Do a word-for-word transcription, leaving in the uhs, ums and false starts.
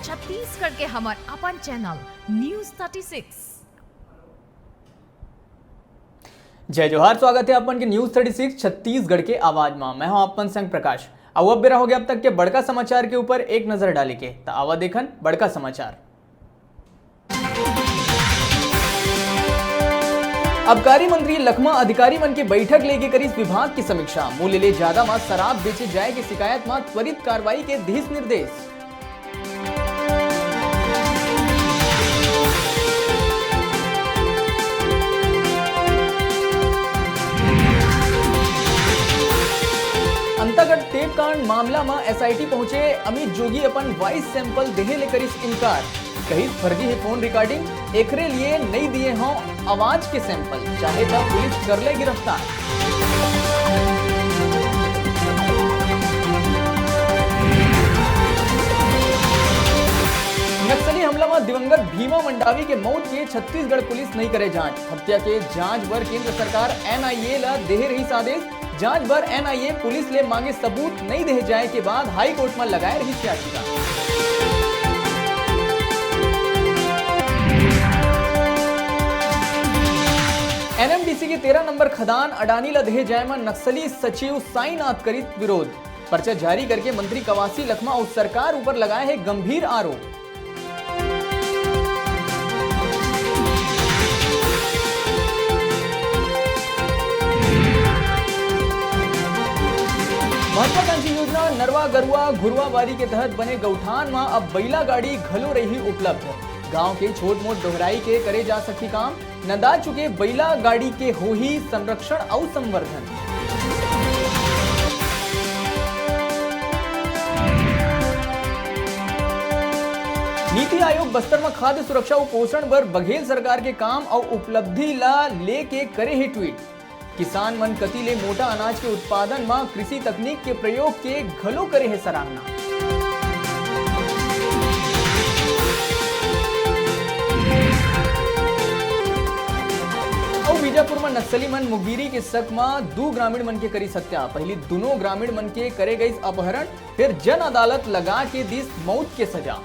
छत्तीसगढ़ के हमर अपन चैनल न्यूज़ थर्टी सिक्स। जय जोहार, स्वागत हे अपन के न्यूज़ थर्टी सिक्स छत्तीसगढ़ के आवाज मा। मैं हूं अपन संग प्रकाश। अउ अब बेरा हो गया अब तक के बड़का समाचार के ऊपर एक नजर डाले के। त आवा देखन बड़का समाचार। आबकारी मंत्री लखमा अधिकारी मन के बैठक लेके करिस विभाग की समीक्षा। मूल्य ले ज्यादा मा शराब बेचे जाए के शिकायत मा त्वरित कार्रवाई के दिस निर्देश। अंतागढ़ टेपकांड मामला मा एसआईटी पहुंचे अमित जोगी अपन वॉइस सैंपल देहे ले करिस इनकार। कहिस, फर्जी हे फोन रिकॉर्डिंग, एकरे लिए नइ दिए हों आवाज के सैंपल, चाहे त पुलिस कर ले गिरफ्तार। नक्सली हमला म दिवंगत भीमा मंडावी के मौत के छत्तीसगढ़ पुलिस नइ करे जांच। हत्या के जांच बर केंद्र सरकार एनआईए ल देहे रहिस आदेश। जांच बर एनआईए पुलिस ले मांगे सबूत नइ देहे जाए के बाद हाईकोर्ट म लगाए रहिस याचिका। एनएमडीसी के तेरह नंबर खदान अडानी ल देहे जाए म नक्सली सचिव साईनाथ करिस विरोध। पर्चा जारी करके मंत्री कवासी लखमा अउ सरकार ऊपर लगाए हे गंभीर आरोप। महत्वाकांक्षी योजना नरवा गरुवा घुरवा बारी के तहत बने गौठान म अब बइला गाड़ी घलो रही उपलब्ध। गांव के छोट मोट डोहराई के करे जा सकही काम। नंदा चुके बइला गाड़ी के होही संरक्षण अउ संवर्धन। नीति आयोग बस्तर म खाद्य सुरक्षा अउ पोषण बर बघेल सरकार के काम अउ उपलब्धि ला लेके करे हे ट्वीट। किसान मन कति ले मोटा अनाज के उत्पादन म कृषि तकनीक के प्रयोग के घलो करे हे सराहना। अउ बीजापुर म नक्सली मन मुखबिरी के शक म दू ग्रामीण मन के करिस हत्या। पहिली दुनों ग्रामीण मन के करे गइस अपहरण, फिर जन अदालत लगा के दिस मौत के सजा।